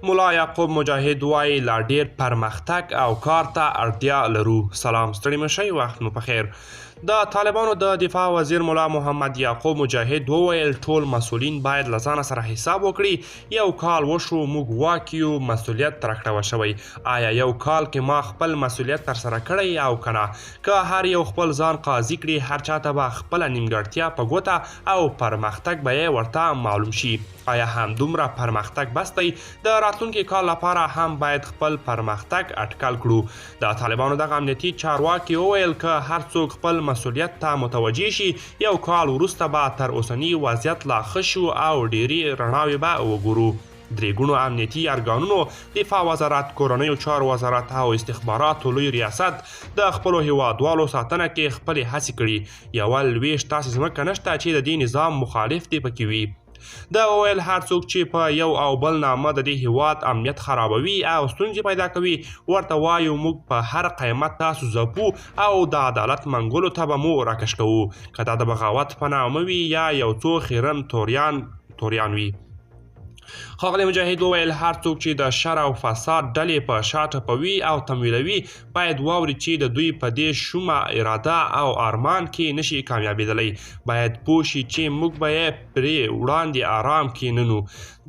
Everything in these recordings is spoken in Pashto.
ملا یعقوب مجاهد وايي، لا ډېر پرمختګ او کار ته اړتیا لرو. سلام، ستړي مه شئ، وخت مو په خیر. د طالبانو د دفاع وزیر ملا محمد یعقوب مجاهد وویل، ټول مسؤلین باید له ځانه سره حساب وکړي. یو کال وشو موږ واک یو، مسؤلیت راکړول شوی. آیا یو کال کې ما خپل مسؤلیت ترسره کړی او که نه؟ که هر یو خپل ځان قاضي کړي، هر چا ته به خپله نیمګړتیا په ګوته او پرمختګ به یې ورته معلوم شي. آیا همدومره پرمختګ بس دی؟ د راتلونکي کال لپاره هم باید خپل پرمختګ اټکل کړو. د طالبانو دغه امنیتي چارواکي وویل، که هر څوک خپل مسؤلیت ته متوجه شي، یو کال وروسته به تر اوسني وضعیت لا ښه شو او ډېرې رڼاوې به وګورو. درې ګونو امنیتي ارګانونو، دفاع وزارت، کورنیو چارو وزارت او استخباراتو لوی ریاست د خپلو هیوادوالو ساتنه کې خپلې هڅې کړي. یوه لوېشت داسې ځمکه نشته چې د دې نظام مخالف دې پکې وي. ده وویل، هر څوک چې په یو او بل نامه د دې هیواد امنیت خرابوي او ستونزې پیدا کوي، ورته وایو موږ په هر قیمت تاسو ځپو او د عدالت منګولو ته به مو راکش کوو، که دا د بغاوت په نامه وي یا یو څو خیرن توریان وي. ښاغلي مجاهد وویل، هر څوک چې د شر او فساد ډلې په شا ټپوي او تمویلوي، باید واوري چې د دوی په دې شومه اراده او ارمان کې نشي کامیابېدلی. باید پوه شي چې موږ به یې پرې وړاندې ارام کېننو.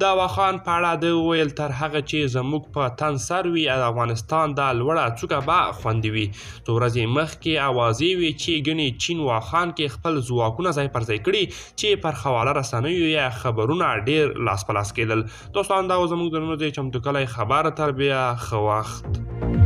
د واخان په اړه ده وویل، تر هغه چې زموږ په تن سر وي، د افغانستان دا لوړه څوکه به خوندي وي. څو ورځې مخکې اوازې وې چې ګنې چین واخان کې خپل ځواکونه ځای پر ځای کړي، چې پر خواله رسنیو یې خبرونه ډېر لاس په لاس کېدل. دوستان، دا و زموږ د نن ورځې چمتو کړی خبر. تر بیا، ښه وخت.